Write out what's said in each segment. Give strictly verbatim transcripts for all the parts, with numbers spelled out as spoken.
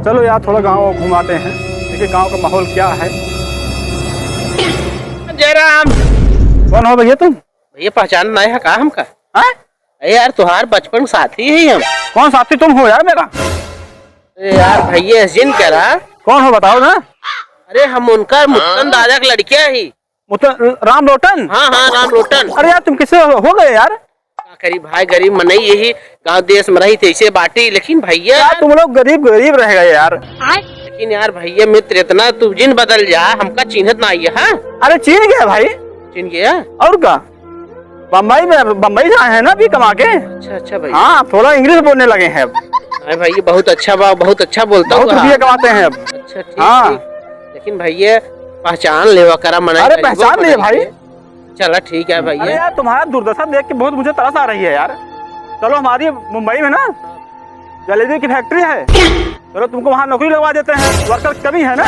चलो यार, थोड़ा गाँव घुमाते हैं, देखिए गाँव का माहौल क्या है। जयराम। कौन हो भैया तुम? भैया, पहचान ना है का हमका? हाँ? अरे यार, तुहार बचपन साथी ही हम। कौन साथी तुम हो यार मेरा? अरे यार, भैया, जिन करा। कौन हो बताओ ना। अरे, हम उनका मुत्तन दादा के लड़किया ही। मुत्तन, राम लोटन? हाँ, हाँ, राम लोटन। अरे यार, तुम किससे हो, हो गए यार? का करी भाई, गरीब मनई यही गाँव देश में रही, तैसे बाटी, लेकिन भैया यार, तुम लोग गरीब, गरीब रह गए यार। लेकिन यार भैया, मित्र, इतना तू जिन बदल जा, हमका चिन्हत ना आइया, हाँ? अरे, चिन्ह गया भाई। चिन्ह गया? और का? बम्बई में, बम्बई जाए हैं ना अभी कमा के। अच्छा, अच्छा भैया। हाँ, थोड़ा English बोलने लगे हैं अब। अरे भैया, बहुत अच्छा बा, बहुत अच्छा बोलता बहुत हूँ। रुपये कमाते हैं अब। अच्छा, ठीक, हाँ। ठीक। लेकिन भैया, पहचान लेवा करा, मना अरे, करी, पहचान मना लिए भाई। करी। चला, ठीक है भैया। अरे यार, तुम्हारा दुर्दशा देख के बहुत मुझे तरस आ रही है यार। चलो, हमारी मुंबई में ना जलेबी की factory है, चलो तुमको वहाँ नौकरी लगवा देते हैं, worker की कमी है ना,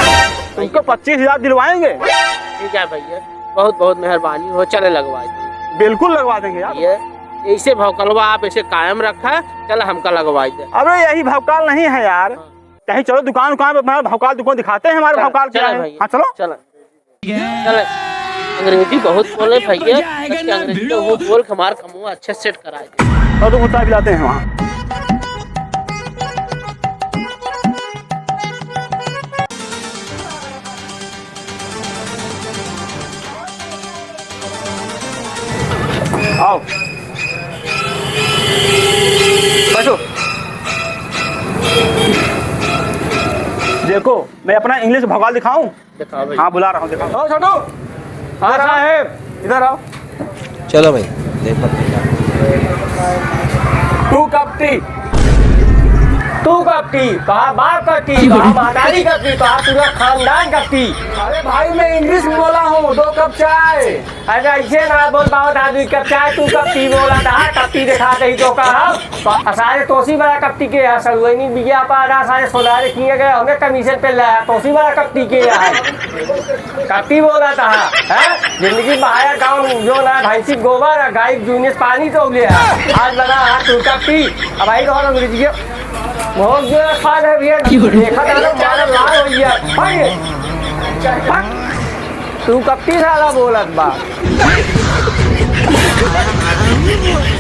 तुमको पच्चीस हजार दिलवाएंगे। ठीक है भैया, बहुत बहुत मेहरबानी हो, चले लगवा दे। बिल्कुल लगवा देंगे यार। ये ऐसे भौकलवा आप ऐसे कायम रखा, चल हमका लगवा दे। अरे यही भौकाल नहीं है यार, हाँ। कहीं चलो दुकान उकान पे, हमारा भौकाल दुकान दिखाते हैं, हमारे चलो, भौकाल क्या चलो है। भैया, हाँ, चलो। चलो। चल, अंग्रेजी बहुत बोले भैया, बच्चे अंग्रेजी तो वो बोल के हमार कमुआ अच्छे से set करा दे। और तुमको चाय पिलाते हैं वहाँ। आओ। बैठो। देखो, मैं अपना English भौकाल दिखाऊं? दिखाओ भाई। हाँ, बुला रहा हूँ, दिखाओ। आओ छोटू। हाँ साहेब, इधर आओ। चलो भाई, देखो। तू कपटी, तू कपटी, तोहार बाप कपटी, तोहार महतारी कपटी, तोहार पूरा खानदान कपटी। अरे भाई, मैं English में बोला हूँ, दो कप चाय। अरे ऐसे ना बोल, बहुत आदमी कब चाहे तू कब पी बोला था, कब पी दिखा दे तो का हम। तो सारे तोसी वाला कब पी के यहाँ सरुआइनी बिया पा रहा, सारे सोनारे किए गए, हमें commission पे लाया, तोसी वाला कब पी के यहाँ है। कब पी बोला था, हैं? जिंदगी में आया गाँव में जो ना भैंसी गोबर है, गाय जूने से पानी तो लिया। आज लगा हाथ तू कब पी, अब आई तो अंग्रेजी के भोग जो है, खा रहे भैया, देखा था ना, मारा लाल हो गया। भाग। भाग। तू कब पी साला बोलत बा?